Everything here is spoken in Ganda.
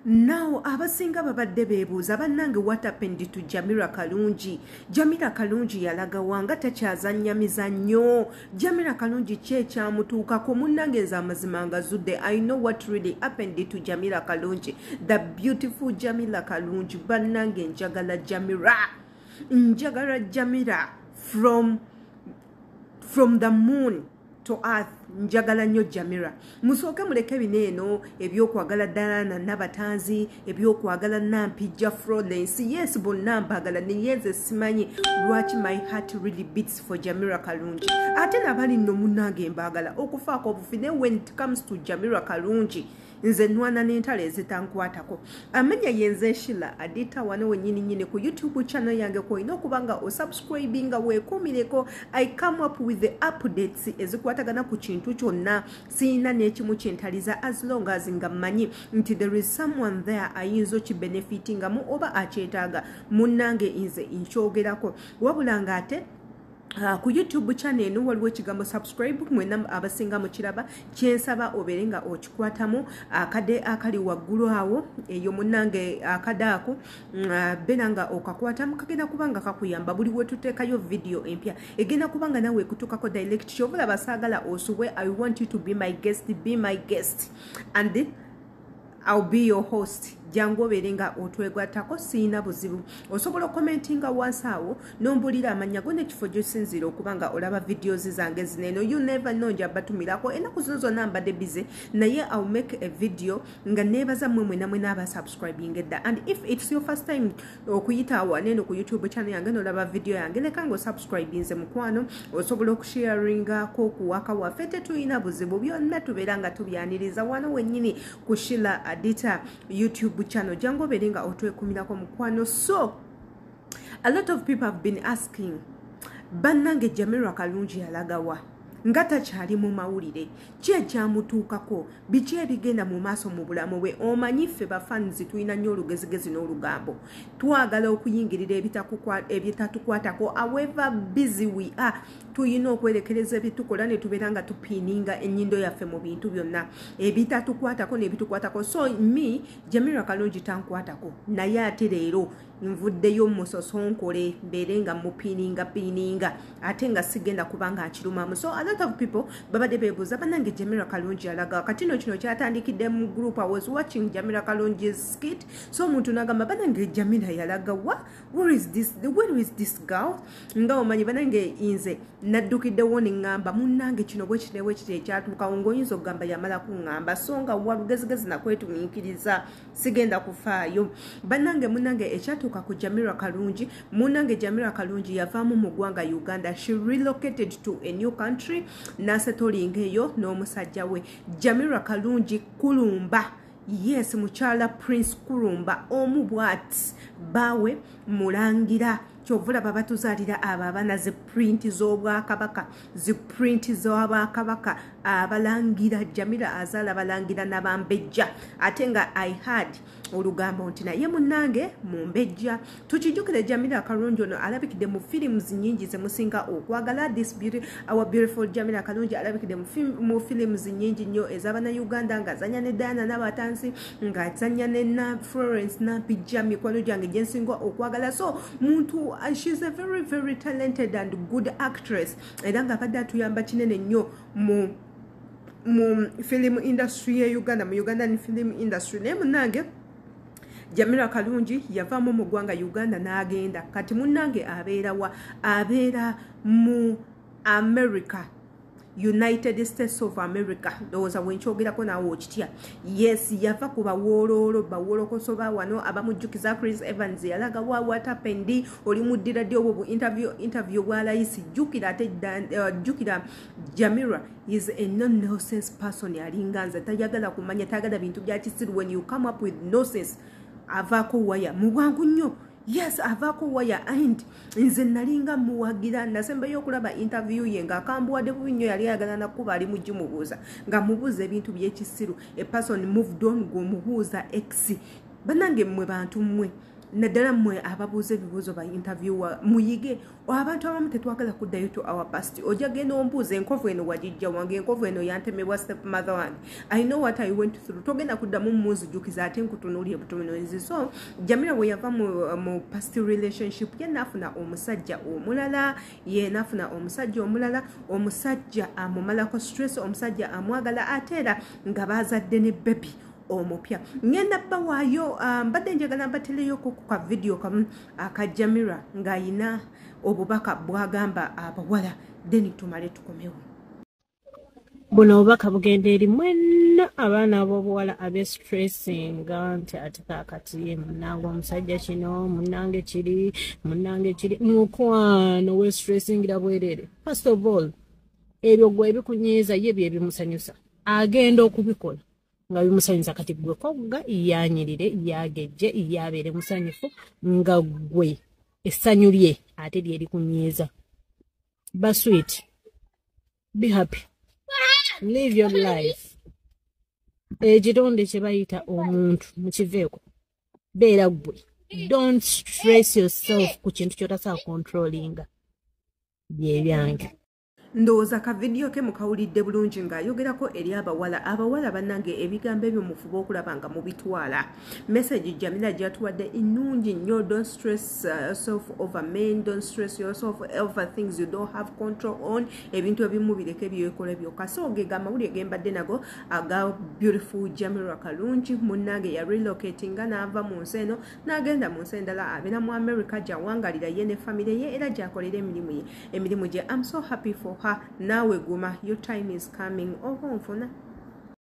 Now abasinga babadde beebuuza, bannange, what happened to Jamira Kalungi? Jamira Kalungi yalaga wanga takyazannya mizannyo? Jamira Kalungi ki ekyamutuukako? Munnange, nze amazima nga zudde. I know what really happened to Jamira Kalungi, the beautiful Jamira Kalungi. Bannange, njagala Jamira, njagala Jamira from the moon to earth. Njagala nnyo Jamira. Musooke muleke bino eno ebyokwagala Ddala Nabatanzi, ebyokwagala Nampijja Florence. Yes, bonna mbagala, naye nze simanyi lwaki my heart really beats for Jamira Kalungi. Ate nabali nno munnange mbagala okufaako obufi, naye when it comes to Jamira Kalungi, nze nwana n'entalo ezitankwatako. Amanya yenze Shila Adita, wano wenyini nyini ku YouTube channel yange kwolina okuba nga osubscribinga, weekuumireko. I come up with the updates ezikwatagana ku kintu kyonna. Siyina n'ekimu kyentaliza, as long as nga mmanyi nti there is someone there ayinza okibenefitingamu oba akyetaaga. Munnange, nze nkyogerako. Wabula ng'ate ku YouTube channel eno waliwo ekigambo "subscribe". Mwena abasinga mukiraba, kyensaba obeere nga okikwatamu akade akali waggulu awo eyo. Munnange, akade ako beera nga okakwatamu, kagenda kuba nga kakuyamba buli wetuteekayo video empya, egenda kuba nga nawe ekutuukako direct. Kyova olaba saagala osubwe. I want you to be my guest, be my guest and I'll be your host. Jangu obeere nga otwegattako, siina buzibu. Osobola okomentinga wansi awo n'ombuulira amannya go n'ekifo gy'osinziira okuba nga olaba videos zange zino eno. You never know, nja batumirako. Ennaku zino zonna mbadde busy, naye I'll make a video nga neebaza mmwe mwena mwena abasubscribing edda. And if it's your first time okuyita awo aneeno ku YouTube channel yange n'olaba video yange, leka nga osubscribinze, mukwano. Osobola okusharingako okuwaka waffe, tetulina buzibu. Byonna tubeera nga tubyaniriza wano wennyini ku Shila Adita YouTube channel. Jangu obeere nga otwekumirako, mukwano. So a lot of people have been asking, bannange, Jamira Kalungi yalagawa nga takyali mu mawulire? Ki ekyamutuukako? Biki ebigenda mu maaso mu bulamu bwe? Omanyi ffe bafanizi tulina nnyo olugezigezi n'olugambo, twagala okuyingirira ebitatukwatako. However busy we are, tulina okwerekereza ebitukola ne tubeera nga tupiininga ennyindo yaffe mu bintu byonna ebitatukwatako n'ebitukwatako. So me, Jamira Kalungi tankwatako, naye ate leero nvuddeyo musosonkole, mbeere nga mupiininga piininga, ate nga sigenda kuba nga nkirumamu. So a lot of people babadde beebuuza, bannange, Jamira Kalungi alaga? Kati no kino kyatandikidde mu group. I was watching Jamira Kalungi's skit, so omuntu nagamba, "Bannange, Jamira yalaga wa? Where is this girl?" Nga omanyi, bannange, nze naddukiddewo ne ŋŋamba, "Munnange, kino bwe kiti bwe kiti ekyatuukawo." Ng'oyinza okugamba yamala kuŋŋamba, so nga walugezigezi nakwetumiikiriza, sigenda kufaayo. Bannange, munnange, ekyatuuka ku Jamira Kalungi, munnange, Jamira Kalungi yavaamu mu ggwanga Uganda. She relocated to a new country n'asetolinga eyo n'omusajja we Jamira Kalungi Kulumba. Yes, mukyala Prince Kulumba omu bwati, baawe mulangira. Kyova olaba batuzaalira abo abaana zi print z'obwakabaka, zi print z'obwakabaka, abalangira. Jamira azaala balangira nabambejja, ate nga I had olugambo nti naye munnange mumbejja. Tukijjukire, Jamira Kalungi ono alabikidde mu films nyingi zemusinga okwagala. This beauty, our beautiful Jamira Kalungi, alabikidde mu films nyingi nnyo ez'abannayuganda, ng'azanya ne Diana Nabatansi, ng'azanya ne na Florence Nampijja, mikwano gyange gyensinga okwagala. So muntu, she's a very very talented and good actress, era ng'abadde atuyamba kinene nnyo mu film industry ye Uganda, mu Ugandan film industry. Naye munnange, Jamira Kalungi yavaamu mu ggwanga Uganda n'agenda. Kati munnange, abeera wa? Abeera mu America, United States of America. Ndowooza bwenkyogerako naawe okitya. Yes, yava ku bawooloolo, bawoolokoso ba wano abamujjukiza Chris Evans yalaga wa? What happened? Oli muddira ddi obwo bu interview bwa layisi? Jjukira ate jjukira, Jamira is a no nonsense person. Alinga nze, tayagala kumanya, tayagala bintu bya kisiru. When you come up with nonsense, avaako waya mu bwangu nnyo. Yes, avaako waya. And nze nalinga muwagira. Nasembayo okulaba interview ye ng'akambuwadde bubi nnyo, yali ayagala nakuba ali mugimubuuza, nga mubuuza ebintu byekisiru. A person moved on, gweomubuuza ex. Bannange, mmwe bantu mmwe. Naddala mmwe ababuuza ebibuuzo, ba interviewer, muyige. Abantu abamu tetwagala kuddayo to our past. Ojja genda ombuuza, "Enkovu eno wagijja wange?" Enkovu eno yantemebwa step mother wange. I know what I went through. Togenda kuddamu munzijukiza ate nkutunuulire butunuulizi. So Jamira bwe yava mu past relationship ye, naafuna omusajja omulala. Ye naafuna omusajja omulala, omusajja amumalako stress, omusajja amwagala, ate era nga bazadde ne baby omupya. Ngenda bbawaayo, mbadde njagala mbatereyoko ku ka vidiyo kamu aka Jamira ng'ayina obubaka bwagamba abawala, then tumale tukomewo. Buno obubaka bugenda eri mwenna abaana ab'obuwala abestressinga nti ate kaakati munnange omusajja kino, munnange kiri, munnange kiri. Mukwano, westressingira bwereere. First of all, ebyo gwe ebikunyiiza, ye bye bimusanyusa. Agenda okubikola nga bimusanyusa. Kati gwe kogga yanyirire, yagejje, yabeere musanyufu, nga gwe essanyu lye ate lyerikunyiiza. Ba sweet, be happy, live your life. Ekitonde kye bayita omuntu mukiveeko, beera ggwe. Don't stress yourself ku kintu kyotasobola controllinga. Byebyange. Ndowooza ka vidiyo ke mukawulidde bulungi ng'ayogerako eri abawala. Abawala bannange, ebigambo ebyo mufuba okulaba nga mubitwala. Message Jamila gyatuwadde nnungi nnyo. Don't stress yourself over men. Don't stress yourself over things you don't have control on. Ebintu ebimu bireke byekola byokka. So gega amawulire gembadde nago aga beautiful Jamila Kalungi munnange. Ya relocatinga n'ava mu nsi eno n'agenda mu nsi endala. Abeera mu America, gyawangalira ye ne famire ye, era gyakolera emirimu ye, emirimu gye. I'm so happy for her. Naawe guma, your time is coming. Oba onfuna.